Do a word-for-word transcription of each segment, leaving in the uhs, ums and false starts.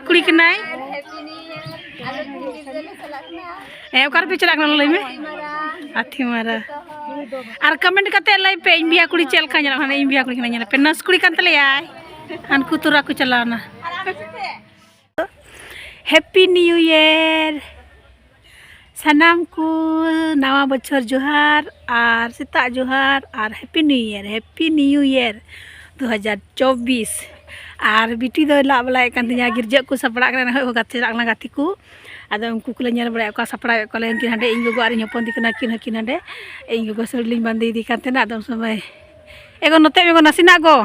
ᱠᱩᱲᱤ ᱠᱟᱱᱟᱭ᱾ ᱦᱮᱸ, ᱚᱠᱟ ᱨᱮᱯᱮ ᱪᱟᱞᱟᱜ ᱠᱟᱱᱟ ᱞᱟᱹᱭ ᱢᱮ? ᱦᱟᱛᱤᱢᱟᱨᱟ᱾ ᱟᱨ ᱠᱚᱢᱮᱱᱴ ᱠᱟᱛᱮ ᱞᱟᱹᱭ ᱯᱮ, ᱤᱧ ᱵᱤᱭᱟ ᱠᱩᱲᱤ ᱪᱮᱫ ᱞᱮᱠᱟ ᱧᱮᱞᱚᱜ ᱠᱟᱱᱟ? ᱤᱧ ᱵᱤᱭᱟ ᱠᱩᱲᱤ ᱠᱟᱱᱟᱭ, ᱧᱮᱞ ᱯᱮ, ᱱᱟᱨᱥ ᱠᱩᱲᱤ ᱠᱟᱱ ᱛᱟᱞᱮᱭᱟᱭ᱾ ᱦᱟᱱᱠᱩ ᱛᱚᱨᱟ ᱠᱚ ᱪᱟᱞᱟᱣᱱᱟ᱾ ᱦᱮᱯᱤ ᱱᱤᱭᱩ ᱤᱭᱟᱨ ᱥᱟᱱᱟᱢ ᱠᱚ, ᱱᱟᱣᱟ ᱵᱚᱪᱷᱚᱨ ᱡᱚᱦᱟᱨ ᱟᱨ ᱥᱮᱛᱟᱜ ᱡᱚᱦᱟᱨ ᱟᱨ happy new year, happy new year ᱫᱩ ᱦᱟᱡᱟᱨ ᱪᱚᱵᱵᱤᱥ᱾ ᱟᱨ ᱵᱤᱴᱤ ᱫᱚᱭ ᱞᱟᱜ ᱵᱟᱲᱟᱭᱮᱫ ᱠᱟᱱ ᱛᱤᱧᱟ, ᱜᱤᱨᱡᱟᱹ ᱠᱚ ᱥᱟᱯᱲᱟᱜ ᱠᱟᱱᱟ, ᱱᱚᱜᱼᱚᱭ ᱠᱚ ᱜᱟᱛᱮ ᱪᱟᱞᱟᱜ ᱠᱟᱱᱟ ᱜᱟᱛᱮ ᱠᱚ᱾ ᱟᱫᱚ ᱩᱱᱠᱩ ᱠᱚᱞᱮ ᱧᱮᱞ ᱵᱟᱲᱟᱭᱮᱫ ᱠᱚᱣᱟ, ᱥᱟᱯᱲᱟᱣᱮᱫ ᱠᱚᱣᱟᱞᱮ᱾ ᱩᱱᱠᱤᱱ ᱦᱟᱸᱰᱮ, ᱤᱧ ᱜᱚᱜᱚ ᱟᱨ ᱤᱧ ᱦᱚᱯᱚᱱ ᱛᱤᱠᱤᱱ ᱟᱹᱠᱤᱱ ᱦᱚᱸᱠᱤᱱ ᱦᱟᱸᱰᱮ᱾ ᱤᱧ ᱜᱚᱜᱚ ᱥᱟᱹᱲᱤ ᱞᱤᱧ ᱵᱟᱸᱫᱮᱭᱮᱫᱮ ᱠᱟᱱ ᱛᱟᱦᱮᱱᱟ, ᱟᱫᱚ ᱩᱱ ᱥᱚᱢᱚᱭ, "ᱮ ᱜᱚ, ᱱᱚᱛᱮ ᱢᱮ ᱜᱚ, ᱱᱟᱥᱮᱱᱟᱜ ᱜᱚ᱾"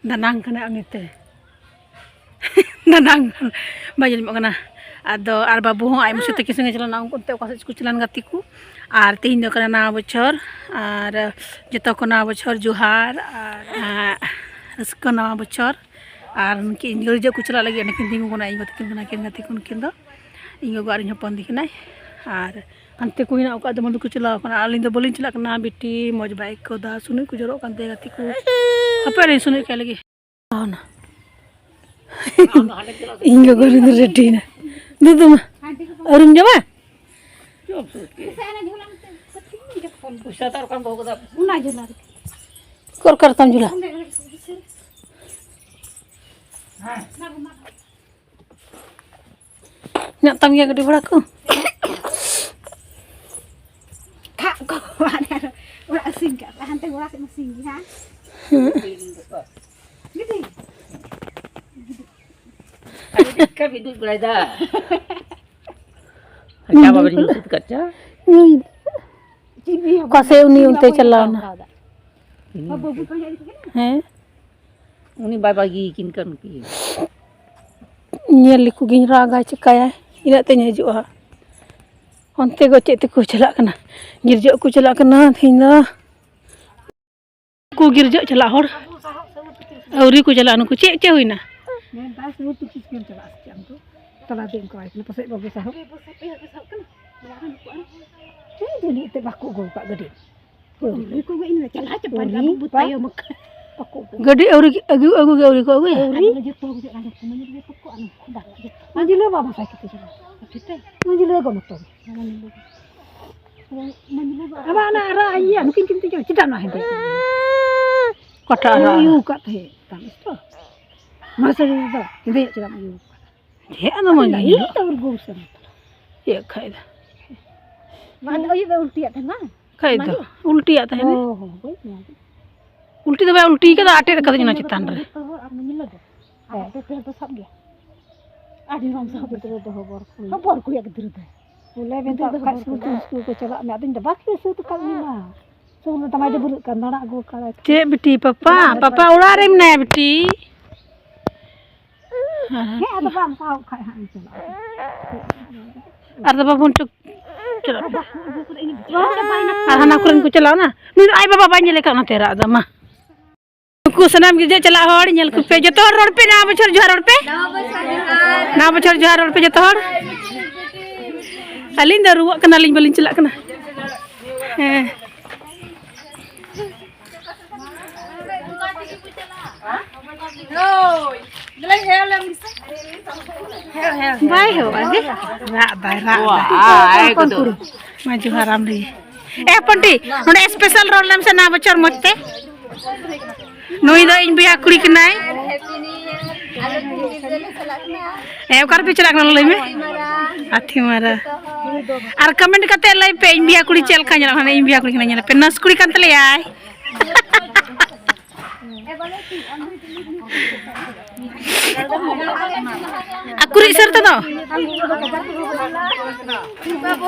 ᱫᱟᱱᱟᱝ ᱠᱟᱱᱟ ᱩᱱᱤᱛᱮ᱾ ᱫᱟᱱᱟᱝ ᱠᱟᱱᱟ, ᱵᱟᱭ ᱧᱮᱞ ᱧᱟᱢᱚᱜ ᱠᱟᱱᱟ᱾ ᱟᱫᱚ ᱟᱨ ᱵᱟᱹᱵᱩ ᱦᱚᱸ ᱟᱡ ᱢᱟᱥᱤ ᱛᱟᱹᱠᱤᱱ ᱥᱚᱸᱜᱮ ᱪᱟᱞᱟᱣ ᱞᱮᱱᱟ, ᱩᱱᱠᱩ ᱚᱱᱛᱮ ᱚᱠᱟ ᱥᱮᱫ ᱪᱚᱠᱚ ᱪᱟᱞᱟᱣᱮᱱ ᱜᱟᱛᱮ ᱠᱚ᱾ ᱟᱨ ᱛᱮᱦᱮᱧ ᱫᱚ ᱠᱟᱱᱟ ᱱᱟᱣᱟ ᱵᱚᱪᱷᱚᱨ, ᱟᱨ ᱡᱚᱛᱚ ᱠᱚ ᱱᱟᱣᱟ ᱵᱚᱪᱷᱚᱨ ᱡᱚᱦᱟᱨ, ᱟᱨ, ᱟᱸ, ᱨᱟᱹᱥᱠᱟᱹ ᱱᱟᱣᱟ ᱵᱚᱪᱷᱚᱨ᱾ ᱟᱨ ᱩᱱᱠᱤᱱ ᱜᱤᱨᱡᱟᱹ ᱠᱚ ᱪᱟᱞᱟᱜ ᱞᱟᱹᱜᱤᱫ ᱚᱸᱰᱮ ᱠᱤᱱ ᱛᱤᱸᱜᱩ ᱠᱟᱱᱟ, ᱤᱧ ᱜᱚ ᱛᱟᱹᱠᱤᱱ ᱠᱟᱱᱟ ᱠᱤᱱ ᱜᱟᱛᱮ ᱠᱚ ᱩᱱᱠᱤᱱ ᱫᱚ᱾ ᱤᱧ ᱜᱚᱜᱚ ᱟᱨ ᱤᱧ ᱦᱚᱯᱚᱱ ᱛᱤᱠᱤᱱᱟᱭ᱾ ᱟᱨ ᱦᱟᱱᱛᱮ ᱠᱚ ᱦᱮᱱᱟᱜ ᱠᱚᱣᱟ, ᱟᱫᱚ ᱢᱟᱱᱮ ᱠᱚ ᱪᱟᱞᱟᱣ ᱠᱟᱱᱟ᱾ ᱟᱹᱞᱤᱧ ᱫᱚ ᱵᱟᱹᱞᱤᱧ ᱪᱟᱞᱟᱜ ᱠᱟᱱᱟ, ᱵᱤᱴᱤ ᱢᱚᱡᱽ ᱵᱟᱭ ᱟᱹᱭᱠᱟᱹᱣ ᱫᱟ, ᱥᱩᱱᱩᱡ ᱠᱚ ᱡᱚᱨᱚᱜ ᱠᱟᱱ ᱛᱟᱭᱟ ᱜᱟᱛᱮ ᱠᱚ᱾ ᱦᱟᱯᱮ ᱟᱹᱞᱤᱧ ᱥᱩᱱᱩᱡ ᱠᱟᱭ ᱞᱟᱹᱜᱤᱫ᱾ ᱤᱧ ᱜᱚᱜᱚ ᱨᱮᱫᱚ ᱨᱮᱰᱤᱭᱮᱱᱟ᱾ ᱫᱩᱫᱩ ᱢᱟ, ᱟᱹᱣᱨᱤᱢ ᱡᱚᱢᱟ? ᱯᱚᱭᱥᱟ ᱛᱟᱨ ᱠᱟᱱ ᱵᱟᱹᱦᱩ ᱠᱚᱫᱚ᱾ ᱚᱱᱟ ᱡᱷᱚᱞᱟ ᱨᱮ᱾ ᱚᱠᱟ ᱞᱮᱠᱟ ᱨᱮ ᱛᱟᱢ ᱡᱷᱚᱞᱟ? ᱦᱮᱱᱟᱜ ᱛᱟᱢ ᱜᱮᱭᱟ ᱜᱟᱹᱰᱤ ᱵᱷᱟᱲᱟ ᱠᱚ? ᱠᱷᱟᱜ ᱠᱚ ᱚᱲᱟᱜ ᱨᱮ, ᱚᱲᱟᱜ ᱥᱮᱱ ᱠᱟᱜ ᱯᱮ, ᱦᱟᱱᱛᱮ ᱜᱚᱲᱟ ᱥᱮᱫ ᱢᱟ ᱥᱮᱱ ᱜᱮ, ᱦᱮᱸ? ᱦᱮᱸ᱾ ᱜᱤᱫᱤ᱾ ᱟᱹᱰᱤ ᱪᱮᱫ ᱞᱮᱠᱟ ᱵᱤᱫᱩᱡ ᱵᱟᱲᱟᱭᱮᱫᱟ᱾ ᱪᱟ ᱵᱟᱵᱟᱧ ᱢᱩᱪᱟᱹᱫ ᱠᱟᱫ ᱪᱟ᱾ ᱦᱩᱸ᱾ ᱚᱠᱟ ᱥᱮᱫ ᱩᱱᱤ ᱚᱱᱛᱮ ᱪᱟᱞᱟᱣᱱᱟ? ᱦᱮᱸ᱾ ᱩᱱᱤ ᱵᱟᱭ ᱵᱟᱹᱜᱤ ᱠᱤᱱ ᱠᱟᱱ ᱠᱤ? ᱧᱮᱞ ᱞᱮᱠᱚ ᱜᱤᱧ, ᱨᱟᱜᱟᱭ ᱪᱤᱠᱟᱹᱭᱟᱭ, ᱤᱱᱟᱹᱜ ᱛᱮᱧ ᱦᱤᱡᱩᱜᱼᱟ ᱦᱟᱸᱜ᱾ ᱚᱱᱛᱮ ᱜᱚ ᱪᱮᱫ ᱛᱮᱠᱚ ᱪᱟᱞᱟᱜ ᱠᱟᱱᱟ? ᱜᱤᱨᱡᱟᱹᱜ ᱠᱚ ᱪᱟᱞᱟᱜ ᱠᱟᱱᱟ ᱛᱮᱦᱮᱧ ᱫᱚ᱾ ᱠᱚ ᱜᱤᱨᱡᱟᱹᱜ ᱪᱟᱞᱟᱜ ᱦᱚᱲ ᱟᱹᱣᱨᱤ ᱠᱚ ᱪᱟᱞᱟᱜᱼᱟ᱾ ᱱᱩᱠᱩ ᱪᱮᱫ, ᱪᱮᱫ ᱦᱩᱭᱱᱟ? ᱢᱮᱱᱫᱟᱭ ᱥᱩᱨ ᱛᱮ ᱛᱤᱥ ᱠᱚ ᱪᱟᱞᱟᱜᱼᱟ ᱥᱮ ᱪᱮᱫ ᱟᱢ ᱫᱚ? ᱛᱟᱞᱟ ᱫᱤᱱ ᱠᱚ ᱟᱭ ᱠᱟᱱᱟ, ᱯᱟᱥᱮᱡ ᱵᱟᱹᱵᱩ ᱥᱟᱦᱚᱵ᱾ ᱦᱮᱸ, ᱡᱟᱹᱱᱤᱡ ᱮᱱᱛᱮᱫ ᱵᱟᱠᱚ ᱟᱹᱜᱩ ᱟᱠᱟᱫ ᱜᱟᱹᱰᱤ᱾ ᱩᱱᱤ ᱠᱚ ᱤᱧ ᱫᱚ ᱪᱟᱞᱟᱣ ᱪᱟᱵᱟ ᱩᱱᱤ ᱞᱮᱱᱟ, ᱵᱟᱹᱵᱩ ᱵᱟ- ᱛᱟᱭᱚᱢ ᱟᱠᱟᱱ᱾ ᱜᱟᱹᱰᱤ ᱟᱹᱣᱨᱤ ᱟᱹᱜᱩ, ᱟᱹᱜᱩ ᱜᱮ ᱟᱹᱣᱨᱤ ᱠᱚ ᱟᱹᱜᱩᱭᱟ᱾ ᱟᱹᱣᱨᱤ? ᱡᱚᱛᱚ ᱦᱤᱡᱩᱜ ᱠᱟᱱᱟ, ᱡᱚᱛᱚ ᱢᱟᱹᱡᱷᱤ ᱞᱟᱹᱭ ᱛᱟᱠᱚ ᱟᱨ ᱩᱱᱠᱩ ᱫᱟᱜ ᱡᱚᱛᱚ᱾ ᱢᱟᱹᱡᱷᱤ ᱞᱟᱹᱭ ᱵᱟᱵᱟ ᱥᱟᱭ ᱠᱟᱛᱮ ᱪᱟᱞᱟᱜ᱾ ᱟᱯᱮ ᱛᱮ? ᱢᱟᱹᱡᱷᱤ ᱞᱟᱹᱭ ᱜᱚ ᱢᱚᱛᱚ᱾ ᱢᱟᱹᱡᱷᱤ ᱞᱟᱹᱭ᱾ ᱟᱵᱟᱨ ᱚᱱᱟ ᱟᱨᱟᱜ ᱤᱭᱟᱹ, ᱱᱩᱠᱤᱱ ᱠᱤᱱ ᱛᱤᱧ ᱪᱮᱫᱟᱜ ᱱᱚᱣᱟ ᱦᱮᱸᱫᱮ? ᱚᱠᱟᱴᱟᱜ ᱟᱨᱟᱜ? ᱩᱭᱩ ᱟᱠᱟᱫ ᱛᱟᱦᱮᱸᱫ ᱛᱟᱢ ᱛᱚ᱾ ᱢᱟᱥᱮ ᱫᱚ ᱦᱮᱸᱫᱮᱭᱟᱜ ᱪᱮᱫᱟᱜ ᱩᱭᱩ ᱟᱠᱟᱫ? ᱪᱮᱫ ᱟᱫᱚ ᱢᱟᱹᱧ ᱞᱟᱹᱭ ᱧᱮᱞᱟ᱾ ᱛᱚ ᱩᱨᱜᱩᱢ ᱥᱮ ᱢᱚᱛᱞᱚᱵ᱾ ᱪᱮᱫ ᱠᱷᱟᱡ ᱫᱚ? ᱢᱟᱱᱮ ᱟᱹᱭᱩᱵ ᱮ ᱩᱞᱴᱤᱭᱟᱜ ᱛᱟᱦᱮᱱᱟ᱾ ᱠᱷᱟᱡ ᱫᱚ᱾ ᱢᱟᱱᱮ? ᱩᱞᱴᱤᱭᱟᱜ ᱛᱟᱦᱮᱱᱟ᱾ ᱚ, ᱦᱚᱸ, ᱦᱳᱭ, ᱱᱚᱣᱟ ᱜᱮ᱾ ᱩᱞᱴᱤ ᱫᱚ ᱵᱟᱭ ᱩᱞᱴᱤ ᱠᱟᱫᱟ, ᱟᱴᱮᱫ ᱠᱟᱫᱟᱹᱧ ᱚᱱᱟ ᱪᱮᱛᱟᱱ ᱨᱮ᱾ ᱟᱨ ᱢᱤᱫ ᱧᱤᱫᱟᱹ ᱫᱚ᱾ ᱦᱮᱸ᱾ ᱟᱨ ᱯᱮ ᱯᱮ ᱫᱚ ᱥᱟᱵ ᱜᱮᱭᱟ᱾ ᱟᱹᱰᱤ ᱨᱚᱝ ᱥᱟᱵ ᱜᱤᱫᱽᱨᱟᱹ ᱫᱚᱦᱚ ᱵᱚᱨ ᱠᱩᱲᱤ᱾ ᱦᱚᱸ, ᱵᱚᱨ ᱠᱩᱲᱤᱭᱟᱜ ᱜᱤᱫᱽᱨᱟᱹ ᱫᱚ᱾ ᱵᱚᱞᱮ ᱢᱮᱛᱟᱜ ᱜᱤᱫᱽᱨᱟᱹ ᱫᱚ ᱠᱷᱟᱡ ᱵᱚᱨ ᱥᱠᱩᱞ ᱠᱩᱲᱤ᱾ ᱥᱠᱩᱞ ᱠᱚ ᱪᱟᱞᱟᱜ ᱢᱮ, ᱟᱫᱚᱧ ᱫᱚ ᱵᱟᱠᱤ ᱥᱟᱹᱛ ᱟᱠᱟᱫ ᱢᱮ ᱢᱟ᱾ ᱥᱩᱨ ᱨᱮ ᱫᱟᱢᱟᱭ ᱰᱟᱹᱵᱽᱨᱟᱹᱜ ᱠᱟᱱ, ᱫᱟᱬᱟ ᱟᱹᱜᱩ ᱟᱠᱟᱫᱟᱭ᱾ ᱪᱮᱫ ᱵᱤᱴᱤ, ᱯᱟᱯᱟ? ᱪᱟᱞᱟᱜ ᱢᱮ ᱯᱟᱯᱟ ᱛᱚ᱾ ᱚᱲᱟᱜ ᱨᱮ ᱢᱮᱱᱟᱭᱟ ᱵᱤᱴᱤ᱾ ᱦᱮᱸ, ᱟᱫᱚ ᱵᱟᱢ ᱥᱟᱦᱟᱣ ᱠᱷᱟᱡ ᱦᱟᱸᱜ ᱤᱧ ᱪᱟᱞᱟᱜᱼᱟ᱾ ᱟᱨ ᱫᱚ ᱵᱟᱵᱚᱱ ᱪᱚ-, ᱪᱟᱞᱟᱜ ᱯᱮ᱾ ᱟᱨ ᱦᱟᱱᱟ ᱠᱚᱨᱮᱱ ᱠᱚ ᱪᱟᱞᱟᱣᱱᱟ᱾ ᱱᱩᱭ ᱫᱚ ᱟᱡ ᱵᱟᱵᱟ ᱵᱟᱭ ᱧᱮᱞᱮ ᱠᱟᱱ ᱚᱱᱟᱛᱮ ᱨᱟᱜ ᱮᱫᱟ, ᱢᱟ᱾ ᱱᱩᱠᱩ ᱥᱟᱱᱟᱢ ᱜᱤᱫᱽᱨᱟᱹ ᱪᱟᱞᱟᱜ ᱦᱚᱲ ᱧᱮᱞ ᱠᱚᱯᱮ, ᱡᱚᱛᱚ ᱦᱚᱲ ᱨᱚᱲ ᱯᱮ, ᱱᱟᱣᱟ ᱵᱚᱪᱷᱚᱨ ᱡᱚᱦᱟᱨ ᱨᱚᱲ ᱯᱮ᱾ ᱱᱟᱣᱟ ᱵᱚᱪᱷᱚᱨ ᱡᱚᱦᱟᱨ ᱨᱚᱲ ᱯᱮ ᱡᱚᱛᱚ ᱦᱚᱲ᱾ ᱟᱹᱞᱤᱧ ᱫᱚ ᱨᱩᱣᱟᱹᱜ ᱠᱟᱱᱟᱞᱤᱧ, ᱵᱟᱹᱞᱤᱧ ᱪᱟᱞᱟᱜ ᱠᱟᱱᱟ᱾ ᱦᱮᱸ᱾ ᱵᱟᱭ ᱦᱮᱣᱟ ᱜᱮ᱾ ᱨᱟᱜ ᱫᱟᱭ, ᱨᱟᱜ ᱫᱟᱭ᱾ ᱢᱟ ᱡᱚᱦᱟᱨ ᱟᱢ ᱞᱟᱹᱜᱤᱫ᱾ ᱮ ᱯᱚᱱᱰᱤ, ᱱᱚᱰᱮ special ᱨᱚᱲ ᱞᱮᱢ ᱥᱮ ᱱᱟᱣᱟ ᱵᱚᱪᱷᱚᱨ ᱢᱚᱡᱽ ᱛᱮ᱾ ᱱᱩᱭ ᱫᱚ ᱤᱧ ᱵᱚᱭᱦᱟ ᱠᱩᱲᱤ ᱠᱟᱱᱟᱭ᱾ ᱦᱮᱸ, ᱚᱠᱟ ᱨᱮᱯᱮ ᱪᱟᱞᱟᱜ ᱠᱟᱱᱟ ᱞᱟᱹᱭ ᱢᱮ? ᱦᱟᱛᱤᱢᱟᱨᱟ᱾ ᱟᱨ comment ᱠᱟᱛᱮ ᱞᱟᱹᱭ ᱯᱮ, ᱤᱧ ᱵᱚᱭᱦᱟ ᱠᱩᱲᱤ ᱪᱮᱫ ᱞᱮᱠᱟ ᱧᱮᱞᱚᱜ ᱠᱟᱱᱟ? ᱤᱧ ᱵᱚᱭᱦᱟ ᱠᱩᱲᱤ ᱠᱟᱱᱟᱭ, ᱧᱮᱞ ᱯᱮ, nurse ᱠᱩᱲᱤ ᱠᱟᱱ ᱛᱟᱞᱮᱭᱟᱭ᱾ ᱟᱠᱩᱨᱤᱡ ᱥᱟᱨᱛᱟ ᱫᱚ?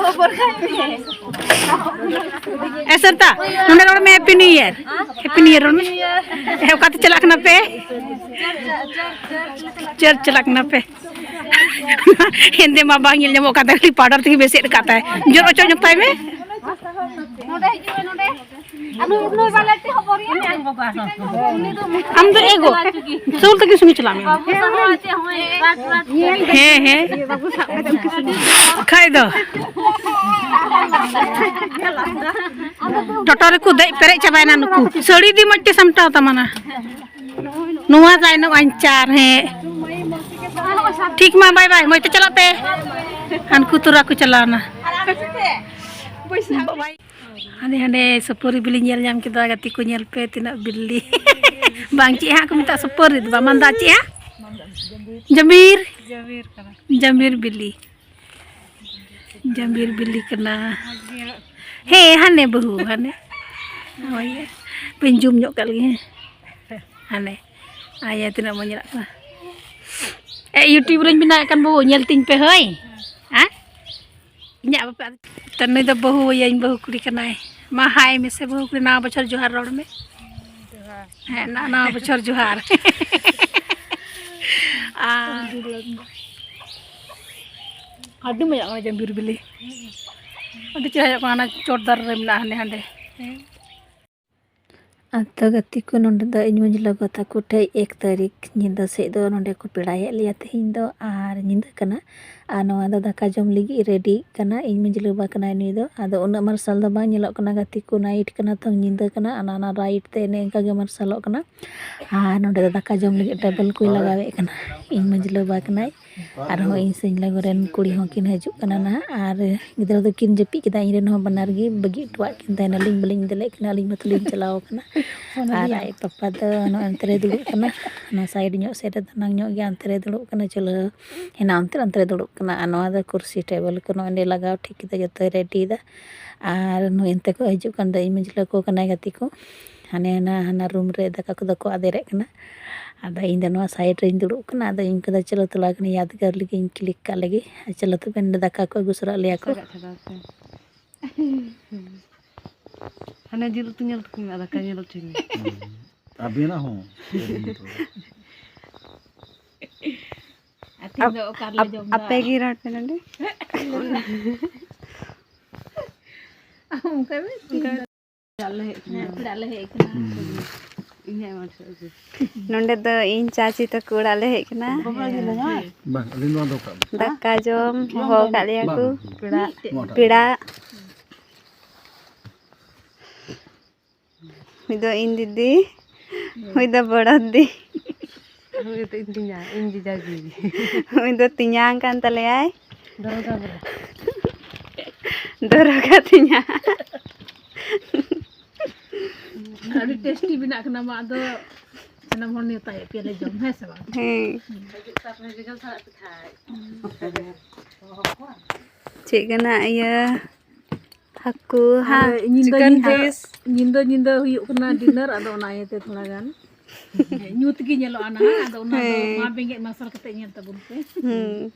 ᱮ ᱥᱟᱨᱛᱟ, ᱱᱚᱰᱮ ᱨᱚᱲ ᱢᱮ, Happy New Year᱾ Happy New Year ᱨᱚᱲ ᱢᱮ᱾ ᱮ, ᱚᱠᱟᱛᱮ ᱪᱟᱞᱟᱜ ᱠᱟᱱᱟ ᱯᱮ? Church ᱪᱟᱞᱟᱜ ᱠᱟᱱᱟ ᱯᱮ? ᱦᱮᱸᱫᱮ ᱢᱟ ᱵᱟᱝ ᱧᱮᱞ ᱧᱟᱢᱚᱜ ᱠᱟᱱ ᱛᱟᱭ, ᱠᱷᱟᱹᱞᱤ powder ᱛᱮᱜᱮ ᱵᱮᱥᱮᱫ ᱟᱠᱟᱫ ᱛᱟᱭ᱾ ᱡᱳᱨ ᱚᱪᱚᱜ ᱧᱚᱜ ᱛᱟᱭ ᱢᱮ᱾ ᱱᱚᱰᱮ ᱦᱤᱡᱩᱜ ᱢᱮ, ᱱᱚᱰᱮ᱾ ᱟᱢ ᱫᱚ ᱮᱜᱳ᱾ ᱥᱩᱨ ᱛᱮᱜᱮ ᱥᱩᱱᱩ ᱪᱟᱞᱟᱜ ᱢᱮ᱾ ᱦᱮᱸ, ᱦᱮᱸ᱾ ᱠᱷᱟᱡ ᱫᱚ᱾ ᱴᱳᱴᱳ ᱨᱮᱠᱚ ᱫᱮᱡ ᱯᱮᱨᱮᱡ ᱪᱟᱵᱟᱭᱮᱱᱟ ᱱᱩᱠᱩ᱾ ᱥᱟᱹᱲᱤ ᱤᱫᱤ ᱢᱚᱡᱽ ᱛᱮ ᱥᱟᱢᱴᱟᱣ ᱛᱟᱢᱟ ᱱᱟ᱾ ᱱᱚᱣᱟ ᱛᱟᱭᱱᱚᱢ ᱟᱧᱪᱟᱨ, ᱦᱮᱸ᱾ ᱴᱷᱤᱠ ᱢᱟ, ᱵᱟᱭ ᱵᱟᱭ, ᱢᱚᱡᱽ ᱛᱮ ᱪᱟᱞᱟᱜ ᱯᱮ᱾ ᱦᱟᱱᱠᱩ ᱛᱚᱨᱟ ᱠᱚ ᱪᱟᱞᱟᱣᱱᱟ᱾ ᱦᱟᱸᱰᱮ ᱦᱟᱸᱰᱮ ᱥᱩᱯᱩᱨᱤ ᱵᱤᱞᱤ ᱧᱮᱞ ᱧᱟᱢ ᱠᱮᱫᱟ᱾ ᱜᱟᱛᱮ ᱠᱚ ᱧᱮᱞ ᱯᱮ, ᱛᱤᱱᱟᱹᱜ ᱵᱤᱞᱤ᱾ ᱵᱟᱝ, ᱪᱮᱫ ᱦᱟᱸᱜ ᱠᱚ ᱢᱮᱛᱟᱜᱼᱟ? ᱥᱩᱯᱩᱨᱤ ᱫᱚ ᱵᱟᱝ, ᱢᱟᱱᱫᱟ ᱪᱮᱫ ᱦᱟᱸᱜ? ᱡᱟᱢᱤᱨ᱾ ᱡᱟᱢᱤᱨ ᱠᱟᱱᱟ᱾ ᱡᱟᱢᱤᱨ ᱵᱤᱞᱤ᱾ ᱡᱟᱢᱤᱨ ᱵᱤᱞᱤ ᱠᱟᱱᱟ᱾ ᱦᱮᱸ, ᱦᱟᱱᱮ ᱵᱟᱹᱦᱩ, ᱦᱟᱱᱮ᱾ ᱦᱳᱭ, ᱵᱟᱹᱧ ᱡᱩᱢ ᱧᱚᱜ ᱠᱟᱜ ᱞᱮᱜᱮ, ᱦᱮᱸ᱾ ᱦᱟᱱᱮ᱾ ᱟᱭᱟ, ᱛᱤᱱᱟᱹᱜ ᱢᱚᱡᱽ ᱧᱮᱞᱚᱜ ᱠᱟᱱᱟ᱾ ᱮ, YouTube ᱨᱮᱧ ᱵᱮᱱᱟᱣᱮᱫ ᱠᱟᱱ ᱵᱟᱹᱦᱩ, ᱧᱮᱞ ᱛᱤᱧ ᱯᱮ ᱦᱳᱭ᱾ ᱦᱮᱸ? ᱤᱧᱟᱹᱜ ᱵᱟᱯᱞᱟ ᱛᱚ ᱱᱩᱭ ᱫᱚ ᱵᱟᱹᱦᱩ ᱟᱭᱟᱧ, ᱵᱟᱹᱦᱩ ᱠᱩᱲᱤ ᱠᱟᱱᱟᱭ᱾ ᱢᱟ ᱦᱟᱭ ᱢᱮᱥᱮ ᱵᱟᱹᱦᱩ ᱠᱩᱲᱤ, ᱱᱟᱣᱟ ᱵᱚᱪᱷᱚᱨ ᱡᱚᱦᱟᱨ ᱨᱚᱲ ᱢᱮ᱾ ᱡᱚᱦᱟᱨ᱾ ᱦᱮᱸ, ᱱᱟ-, ᱱᱟᱣᱟ ᱵᱚᱪᱷᱚᱨ ᱡᱚᱦᱟᱨ᱾ ᱟᱨ ᱟᱹᱰᱤ ᱢᱚᱡᱟ ᱠᱟᱱᱟ ᱡᱟᱢᱵᱤᱨ ᱵᱤᱞᱤ᱾ ᱟᱹᱰᱤ ᱪᱮᱦᱨᱟ ᱧᱮᱞᱚᱜ ᱠᱟᱱᱟ, ᱦᱟᱱᱟ ᱪᱚᱴ ᱫᱟᱨᱮ ᱨᱮ ᱢᱮᱱᱟᱜᱼᱟ, ᱦᱟᱸᱰᱮ ᱦᱟᱸᱰᱮ᱾ ᱦᱮᱸ᱾ ᱟᱫᱚ ᱜᱟᱛᱮ ᱠᱚ, ᱱᱚᱸᱰᱮ ᱫᱚ ᱤᱧ ᱢᱟᱹᱡᱷᱤ ᱞᱚᱜᱚ ᱛᱟᱠᱚ ᱴᱷᱮᱡ ᱮᱠ ᱛᱟᱹᱨᱤᱠᱷ ᱧᱤᱫᱟᱹ ᱥᱮᱫ ᱫᱚ ᱱᱚᱸᱰᱮ ᱠᱚ ᱯᱮᱲᱟ ᱦᱮᱡ ᱞᱮᱭᱟ ᱛᱮᱦᱮᱧ ᱫᱚ, ᱟᱨ ᱧᱤᱫᱟᱹ ᱠᱟᱱᱟ᱾ ᱟᱨ ᱱᱚᱣᱟ ᱫᱚ ᱫᱟᱠᱟ ᱡᱚᱢ ᱞᱟᱹᱜᱤᱫ ᱨᱮᱰᱤᱜ ᱠᱟᱱᱟ᱾ ᱤᱧ ᱢᱟᱹᱡᱷᱤ ᱵᱟ ᱠᱟᱱᱟᱭ ᱱᱩᱭ ᱫᱚ᱾ ᱟᱫᱚ ᱩᱱᱟᱹᱜ ᱢᱟᱨᱥᱟᱞ ᱫᱚ ᱵᱟᱝ ᱧᱮᱞᱚᱜ ᱠᱟᱱᱟ ᱜᱟᱛᱮ ᱠᱚ, ᱱᱟᱭᱤᱴ ᱠᱟᱱᱟ ᱛᱚ, ᱧᱤᱫᱟᱹ ᱠᱟᱱᱟ, ᱚᱱᱟ, ᱚᱱᱟ ᱞᱟᱭᱤᱴ ᱛᱮ ᱮᱱᱮ ᱤᱱᱠᱟ ᱜᱮ ᱢᱟᱨᱥᱟᱞᱚᱜ ᱠᱟᱱᱟ᱾ ᱟᱨ ᱱᱚᱸᱰᱮ ᱫᱚ ᱫᱟᱠᱟ ᱡᱚᱢ ᱞᱟᱹᱜᱤᱫ ᱴᱮᱵᱤᱞ ᱠᱚᱭ ᱞᱟᱜᱟᱣᱮᱫ ᱠᱟᱱᱟ᱾ ᱤᱧ ᱢᱟᱹᱡᱷᱤ ᱵᱟ ᱠᱟᱱᱟᱭ᱾ ᱟᱨᱦᱚᱸ ᱤᱧ ᱥᱟᱹᱝᱞᱟᱹ ᱠᱚᱨᱮᱱ ᱠᱩᱲᱤ ᱦᱚᱸ ᱠᱤᱱ ᱦᱤᱡᱩᱜ ᱠᱟᱱᱟ ᱱᱟᱦᱟᱜ, ᱟᱨ ᱜᱤᱫᱽᱨᱟᱹ ᱫᱚᱠᱤᱱ ᱡᱟᱹᱯᱤᱫ ᱠᱮᱫᱟ᱾ ᱤᱧ ᱨᱮᱱ ᱦᱚᱸ ᱵᱟᱱᱟᱨ ᱜᱮ ᱵᱟᱹᱜᱤ ᱦᱚᱴᱚᱣᱟᱜ ᱠᱤᱱ ᱛᱟᱦᱮᱱᱟᱞᱤᱧ, ᱵᱟᱹᱞᱤᱧ ᱤᱫᱤ ᱞᱮᱫ ᱠᱤᱱᱟ, ᱟᱹᱞᱤᱧ ᱢᱟᱛᱚ ᱞᱤᱧ ᱪᱟᱞᱟᱣ ᱠᱟᱱᱟ᱾ ᱟᱨ ᱟᱡ ᱯᱟᱯᱟ ᱫᱚ ᱱᱚᱜᱼᱚᱭ ᱱᱚᱛᱮ ᱨᱮ ᱫᱩᱲᱩᱵ ᱠᱟᱱᱟ, ᱚᱱᱟ ᱥᱟᱭᱤᱰ ᱧᱚᱜ ᱥᱮᱫ ᱨᱮ ᱫᱟᱱᱟᱝ ᱧᱚᱜ ᱜᱮᱭᱟ, ᱚᱱᱛᱮ ᱨᱮ ᱫᱩᱲᱩᱵ ᱠᱟᱱᱟ᱾ ᱪᱩᱞᱦᱟᱹ ᱦᱮᱱᱟᱜ ᱚᱱᱛᱮ, ᱚᱱᱛᱮ ᱨᱮ ᱫᱩᱲᱩᱵ ᱠᱟᱱᱟ᱾ ᱟᱨ ᱱᱚᱣᱟ ᱫᱚ ᱠᱩᱨᱥᱤ ᱴᱮᱵᱤᱞ ᱠᱚ ᱱᱚᱜᱼᱚᱭ ᱞᱮ ᱞᱟᱜᱟᱣ ᱴᱷᱤᱠ ᱠᱮᱫᱟ, ᱡᱚᱛᱚᱭ ᱨᱮᱰᱤᱭᱮᱫᱟ᱾ ᱟᱨ ᱱᱩᱭ ᱚᱱᱛᱮ ᱠᱷᱚᱱ ᱦᱤᱡᱩᱜ ᱠᱟᱱ ᱫᱚ ᱤᱧ ᱢᱟᱹᱡᱷᱤ ᱞᱟᱹ ᱠᱚ ᱠᱟᱱᱟᱭ ᱜᱟᱛᱮ ᱠᱚ᱾ ᱦᱟᱱᱮ ᱦᱟᱱᱟ, ᱦᱟᱱᱟ ᱨᱩᱢ ᱨᱮ ᱫᱟᱠᱟ ᱠᱚᱫᱚ ᱠᱚ ᱟᱫᱮᱨᱮᱫ ᱠᱟᱱᱟ᱾ ᱟᱫᱚ ᱤᱧ ᱫᱚ ᱱᱚᱣᱟ ᱥᱟᱭᱤᱰ ᱨᱮᱧ ᱫᱩᱲᱩᱵ ᱠᱟᱱᱟ᱾ ᱟᱫᱚ ᱤᱧ ᱠᱚᱫᱚ ᱪᱚᱞᱚ ᱛᱚᱞᱟ ᱠᱟᱹᱱᱟᱹᱧ, ᱭᱟᱫᱽᱜᱟᱨ ᱞᱟᱹᱜᱤᱫ ᱤᱧ ᱠᱞᱤᱠ ᱠᱟᱜ ᱞᱟᱹᱜᱤᱫ᱾ ᱟᱨ ᱪᱚᱞᱚ ᱛᱚᱵᱮ ᱱᱚᱰᱮ ᱫᱟᱠᱟ ᱠᱚ ᱟᱹᱜᱩ ᱥᱚᱨᱟᱜ ᱞᱮᱭᱟ ᱠᱚ᱾ ᱥᱟᱜᱟᱫ ᱪᱷᱟᱰᱟᱣ ᱛᱮ᱾ ᱦᱟᱱᱮ ᱡᱤᱞ ᱩᱛᱩ ᱧᱮᱞ ᱛᱟᱠᱚ ᱢᱮ, ᱟᱨ ᱫᱟᱠᱟ ᱧᱮᱞ ᱦᱚᱪᱚ ᱢᱮ᱾ ᱦᱩᱸ᱾ ᱟᱵᱮᱱᱟᱜ ᱦᱚᱸ᱾ ᱟᱨ ᱛᱮᱦᱮᱧ ᱫᱚ ᱚᱠᱟ ᱨᱮᱞᱮ ᱟᱯ-, ᱡᱚᱢ ᱫᱟ? ᱟᱯᱮ ᱜᱮ ᱨᱚᱲ ᱯᱮ ᱱᱚᱰᱮ᱾ ᱚᱱᱠᱟ ᱜᱮ᱾ ᱚᱱᱠᱟ᱾ ᱦᱮᱸ, ᱯᱮᱲᱟ ᱞᱮ ᱦᱮᱡ ᱠᱟᱱᱟ᱾ ᱤᱧᱟᱹᱜ ᱮᱢ ᱟᱹᱜᱩ᱾ ᱱᱚᱸᱰᱮ ᱫᱚ ᱤᱧ ᱪᱟᱪᱤ ᱛᱟᱠᱚ ᱚᱲᱟᱜ ᱞᱮ ᱦᱮᱡ ᱠᱟᱱᱟ᱾ ᱵᱟᱝ, ᱟᱹᱞᱤᱧ ᱱᱚᱣᱟ ᱫᱚ ᱠᱟᱜ ᱵᱤᱱ᱾ ᱫᱟᱠᱟ ᱡᱚᱢ ᱦᱚᱦᱚ ᱟᱠᱟᱫ ᱞᱮᱭᱟ ᱠᱚ᱾ ᱵᱟᱝ᱾ ᱯᱮᱲᱟ᱾ ᱱᱚᱣᱟᱴᱟᱜ᱾ ᱯᱮᱲᱟ᱾ ᱦᱩᱭ ᱫᱚ ᱤᱧ ᱫᱤᱫᱤ, ᱦᱩᱭ ᱫᱚ ᱵᱚᱲᱚ ᱫᱤᱫᱤ᱾ ᱦᱩᱭ ᱫᱚ ᱤᱧ ᱛᱮᱧᱟᱝ, ᱤᱧ ᱡᱤᱡᱟᱡᱤ᱾ ᱦᱩᱭ ᱫᱚ ᱛᱮᱧᱟᱝ ᱠᱟᱱ ᱛᱟᱞᱮᱭᱟᱭ᱾ ᱫᱚᱨᱚᱜᱟ ᱵᱚᱞᱮ᱾ ᱫᱚᱨᱚᱜᱟ ᱛᱮᱧᱟᱝ᱾ ᱟᱹᱰᱤ ᱴᱮᱥᱴᱤ ᱵᱮᱱᱟᱜ ᱠᱟᱱᱟ, ᱢᱟ ᱟᱫᱚ ᱥᱟᱱᱟᱢ ᱦᱚᱲ ᱱᱮᱣᱛᱟᱭᱮᱫ ᱯᱮᱭᱟᱞᱮ ᱡᱚᱢ, ᱦᱮᱸ ᱥᱮ ᱵᱟᱝ? ᱦᱮᱸ᱾ ᱪᱮᱫ ᱠᱟᱱᱟ ᱤᱭᱟᱹ ᱦᱟᱹᱠᱩ, ᱦᱮᱸ, ᱟᱨ ᱧᱤᱫᱟᱹ chicken ᱧᱤᱫᱟᱹ, piece᱾ ᱧᱤᱫᱟᱹ ᱧᱤᱫᱟᱹ ᱦᱩᱭᱩᱜ ᱠᱟᱱᱟ dinner, ᱟᱫᱚ ᱚᱱᱟ ᱤᱭᱟᱹᱛᱮ ᱛᱷᱚᱲᱟ ᱜᱟᱱ ᱧᱩᱛ ᱜᱮ ᱧᱮᱞᱚᱜᱼᱟ ᱱᱟᱦᱟᱜ, ᱟᱫᱚ ᱚᱱᱟ ᱫᱚ ᱦᱮᱸ᱾ ᱢᱟ ᱵᱮᱸᱜᱮᱫ ᱢᱟᱨᱥᱟᱞ ᱠᱟᱛᱮ ᱧᱮᱞ ᱛᱟᱵᱚᱱ ᱯᱮ᱾ ᱦᱩᱸ᱾